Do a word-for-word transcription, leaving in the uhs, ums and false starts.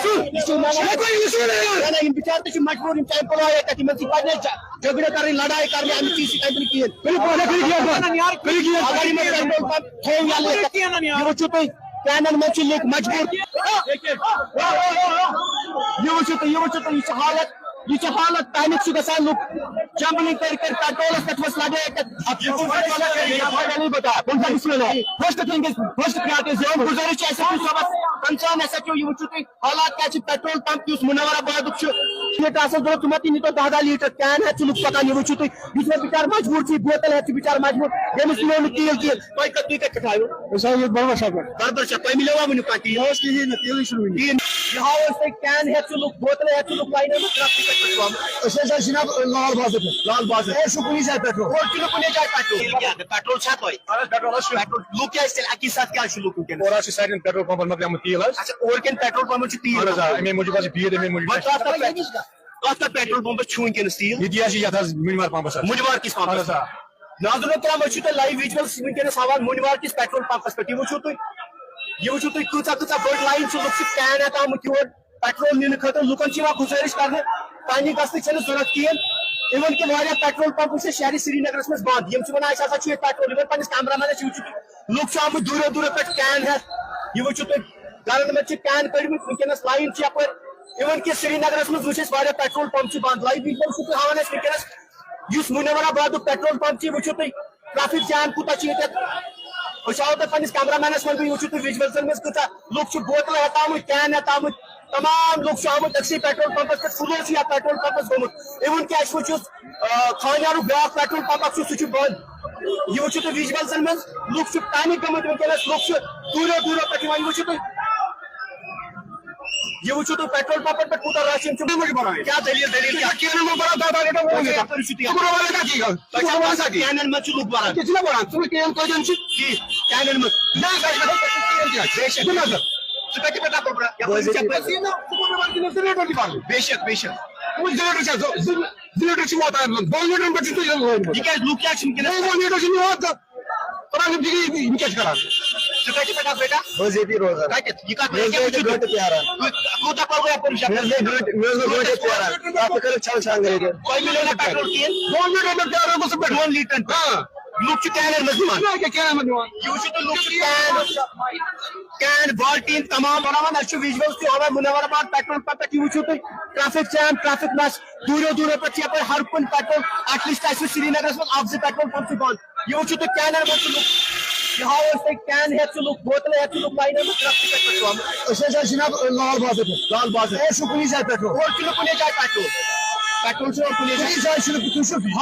یہِ چھُ نہ، نہ، یہِ چھُ نہ، نہ، یِم بِچارٕ تہِ چھِ مجبوٗر، یِم چھِ اَمہِ پَلو آیہِ تَتہِ، یِمَن سۭتۍ پَزِ نہٕ جھگڑٕ کَرٕنۍ، لڑایہِ کَرنہِ، اَمہِ چیٖزٕ سۭتۍ کَرِ نہٕ کِہیٖنۍ۔ بِلکُل، نہ، کٔرِو کینٛہہ بنٛد۔ کٔرِو کینٛہہ بنٛد۔ اگر یِمَن پیٹرول پمپ تھٲیِو یَلہٕ، یہِ وٕچھِو تُہۍ، کینَن منٛز چھِ لُکھ مجبوٗر۔ یہِ وٕچھِو تُہۍ، یہِ وٕچھِو تُہۍ، یہِ چھِ حالت، یہِ چھِ حالت، پینِک چھُ گژھان لُکھ۔ جمبلنگ کٔرۍ کٔرۍ پیٹرولس پٮ۪ٹھ ؤژھ لڑٲے تہٕ اَتھ چھُ فائنلی بتا، کُنہِ ساتہٕ وٕچھو نہٕ۔ First thing is, first priority is یِہُنٛد گُزٲرِش چھِ اَسہِ، یہِ چھُ صٲبَس concern، اَسہِ چھُ، یہِ وٕچھِو تُہۍ، حالات کیٛاہ چھِ۔ پیٹرول پمپ یُس منور آبادُک چھُ، لیٖٹر آسان ضوٚرَتھ، تِمَن تہِ نیٖتو دَہ دَہ لیٖٹر، کین ہٮ۪تھ چھُ لُکھ پَکان، یہِ وٕچھِو تُہۍ، یُس وۄنۍ بِچار مجبوٗر چھُ، یہِ بوتل ہٮ۪تھ چھُ بِچار مجبوٗر، ییٚمِس مِلیو نہٕ تیٖل کِہیٖنۍ۔ تۄہہِ کَتہِ، تُہۍ کَتہِ پٮ۪ٹھ آیِو؟ أسۍ آیہِ ییٚتہِ بَربَر شاپہٕ پٮ۪ٹھ۔ بَربَر شاپہٕ، تۄہہِ مِلیوا وٕنیُک کانٛہہ تیٖل؟ اوس کِہیٖنۍ نہٕ، تیٖلٕے چھُنہٕ وٕنہِ۔ تیٖل، یہِ ہاوو أسۍ تۄہہِ، کین ہٮ۪تھ چھُ لُکھ، بوتلہٕ ہٮ۪تھ چھُ لُکھ لاینہِ منٛز، رَٹھ تہِ کَتہِ پٮ۪ٹھ چھُ آمُت؟ أسۍ حظ آیہِ جِناب لال بازرٕ پٮ۪ٹھ۔ لال بازرٕ۔ اورٕ چھُنہٕ کُنی جایہِ پیٹرول۔ اورٕ کِنہٕ کُنی جایہِ پیٹرول؟ کیٛاہ، پیٹرول چھا تۄہہِ؟ اَہَن حظ، پیٹرول حظ چھُ۔ پیٹرول، لُکھ کیٛازِ تیٚلہِ اَکی ساتہٕ کیٛازِ چھُ لُکھ وٕنکیٚنَس؟ اورٕ حظ چھُ سارنٕے پیٹرول پمپن مۄکلیومُت تیٖل حظ۔ اچھا، اورٕ کٮ۪ن پیٹرول پمپن چھُ تیٖل۔ اَہَن حظ، آ، اَمے موٗجوٗب حظ چھِ بھیٖڑ، اَمے موٗجوٗب وۄنۍ چھِ۔ کَتھ کَتھ پٮ۪ٹھ-، کَتھ کَتھ پیٹرول پمپس چھُ وٕنکیٚنَس تیٖل؟ ییٚتی حظ چھِ، یَتھ حظ مُنوار پمپس حظ۔ مُنوار کِس پمپس؟ اَہَن حظ، آ۔ ناظرینو کرام، أسۍ چھِ تۄہہِ لایِو وِجوَلٕز وٕنکیٚنَس ہاوان مُنوار کِس پیٹرول پمپس پٮ۪ٹھ۔ یہِ وٕچھِو تُہۍ، یہِ وٕچھِو تُہۍ، کۭژاہ کۭژاہ بٔڑ لاین چھِ، لُکھ چھِ کین ہٮ۪تھ آمٕتۍ یور۔ پیٹرول نِنہٕ خٲطرٕ لُکن چھِ یِوان گُزٲرِش کرنہٕ، پینِک گژھنٕچ چھَنہٕ ضوٚرتھ کِہیٖنۍ۔ اِوٕن کہِ واریاہ پیٹرول پمپ چھِ شہرِ سرینگرس منٛز بنٛد، یِم چھِ وَنان، "اَسہِ ہسا چھُ ییٚتہِ پیٹرول"، یِمن پننِس کیمرہ مینس چھِ وٕچھِتھ، لُکھ چھِ آمٕتۍ دوٗرو دوٗرو پٮ۪ٹھ کین ہٮ۪تھ، یہِ وٕچھِو تُہۍ، گرن منٛز چھِ کین کٔڑمٕتۍ، وٕنکیٚنس لاین چھِ یپٲرۍ۔ اِوٕن کہِ سرینگرس منٛز وٕچھ اَسہِ واریاہ پیٹرول پمپ چھِ بنٛد، لایِو وِجوَل چھُو تُہۍ ہاوان اَسہِ وٕنکیٚنس، یُس مُنورآبادُک پیٹرول پمپ چھُ، وٕچھِو تُہۍ، ٹریفک جام کوٗتاہ چھُ ییٚتٮ۪تھ۔ أسۍ ہاوو تۄہہِ پننِس کیمرہ مینس منٛز، وٕچھِو تُہۍ وِجوَلزن منٛز کۭژاہ لُکھ چھِ، بوتلہٕ ہٮ۪تھ آمٕتۍ، کین ہٮ۪تھ آمٕتۍ، تمام لُکھ چھِ آمٕتۍ أکسٕے پیٹرول پمپس پٮ۪ٹھ، فُل چھُ یتھ پیٹرول پمپس گوٚمُت۔ اِوٕن کہِ اَسہِ وٕچھ یُس، آ، خانیارُک بیٛاکھ پیٹرول پمپ اکھ چھُ، سُہ چھُ بنٛد۔ یہِ وٕچھِو تُہۍ وِجوَلزن منٛز، لُکھ چھِ پینِک گٔمٕتۍ وٕنکیٚنس، لُکھ چھِ دوٗرو دوٗرو پٮ۪ٹھ یِوان، یہِ وٕچھِو تُہۍ۔ یہِ وٕچھِو تُہۍ، پیٹرول پمپن پٮ۪ٹھ کوٗتاہ رش، یِم چھِ کیٛاہ دٔلیٖل، دٔلیٖل کیٛاہ؟ کینن منٛز بَران، دَہ دَہ لیٖٹر وَنان ییٚتہِ۔ کیٛاہ کٔرِو تُہۍ؟ ژٕ کوٗتاہ وَنان کَتھ یی؟ ژٕ کوٗتاہ وَنان؟ کینن منٛز چھِ لُکھ بَران۔ کیٛاہ چھِنہ بَران؟ ژٕ وَن کین کۭتٮ۪ن چھِ؟ ٹھیٖک، کینن منٛز۔ نہ، نہ، نہ، نہ، کین کیٛاہ؟ بے شک۔ بہٕ نظر۔ ژٕ کَتہِ پٮ۪ٹھ اَپٲرۍ برٛونٛہہ؟ یَپٲرۍ بوزِو چھِ تیٚلہِ۔ اَپٲرۍ۔ ژٕ کوٗتاہ وَنان کِنہٕ زٕ لیٖٹر تہِ بَرُن؟ بے شک، بے شک۔ وۄنۍ زٕ لیٖٹر چھا؟ زٕ، زٕ، زٕ لیٖٹر چھِ واتان، دۄن لیٖٹرن پٮ۪ٹھ چھُ تُہۍ لٲگمٕتۍ۔ تِکیٛازِ لُکھ کیٛازِ چھِنہٕ کِنہٕ؟ وۄنۍ لیٖٹر چھِ نِوان تہٕ پرابلم چھِ یہِ، یہِ کیٛاہ چھِ کران؟ ژٕ کَتہِ پٮ۪ٹھ آسہٕ بیٹا؟ بہٕ حظ ییٚتی روزان۔ کَتٮ۪تھ؟ یہِ کَتھ مےٚ حظ چھِ گٔے گٲنٛٹہٕ پیاران۔ تُہۍ کوٗتاہ پَلو یَپٲرۍ چھِ؟ مےٚ حظ گٔے گٲنٛٹہٕ، مےٚ حظ گوٚو گٲنٛٹہٕ پیاران۔ اَتھ تہِ کٔرِتھ چھَل چھان گٔے گٔے۔ تۄہہِ مِلیو نہ پیٹرول کِہیٖنۍ؟ دۄن مِنٹَن پٮ۪ٹھ پیاران اوسُس بہٕ۔ دۄن لیٖٹرَن پٮ۪ٹھ۔ آ۔ لُکھ چھِ کینَن منٛز یِوان۔ نہ، کیٛاہ کینَن منٛز یِوان؟ یہِ وٕچھِو تُہۍ، لُکھ چھِ کین، کین، بالٹیٖن تمام بَناوان۔ اَسہِ چھُ وِجوَلٕز تہِ ہاوان مُنَوَر آباد پیٹرول پمپ پٮ۪ٹھ۔ یہِ وٕچھِو تُہۍ، ٹریفک جام، ٹریفک نَس۔ دوٗرِو دوٗرِو پٮ۪ٹھ چھِ یَپٲرۍ ہر کُنہِ پیٹرول، ایٹ لیٖسٹ اَسہِ چھُ سرینگرَس منٛز اَکھ زٕ پیٹرول پمپ چھِ بنٛد۔ یہِ وٕچھِو تُہۍ، کینَن منٛز چھِ لُکھ، یہِ ہاوو أسۍ تۄہہِ، کین ہٮ۪تھ چھِ لُکھ، بوتلہٕ ہٮ۪تھ چھِ لُکھ لاینَن منٛز، ترٛٹھ تہِ پٮ۪ٹھ چھِ آمٕتۍ۔ أسۍ حظ آسہِ جناب لال بازرٕ پٮ۪ٹھ۔ لال بازرٕ۔ اورٕ چھُ کُنی جایہِ پٮ۪ٹھ۔ اورٕ چھُنہٕ کُنی جایہِ پٮ۪ٹھ۔ پٮ۪ٹھ چھُنہٕ کُنی جایہِ۔ کُنی جایہِ چھُنہٕ، تُہۍ چھِو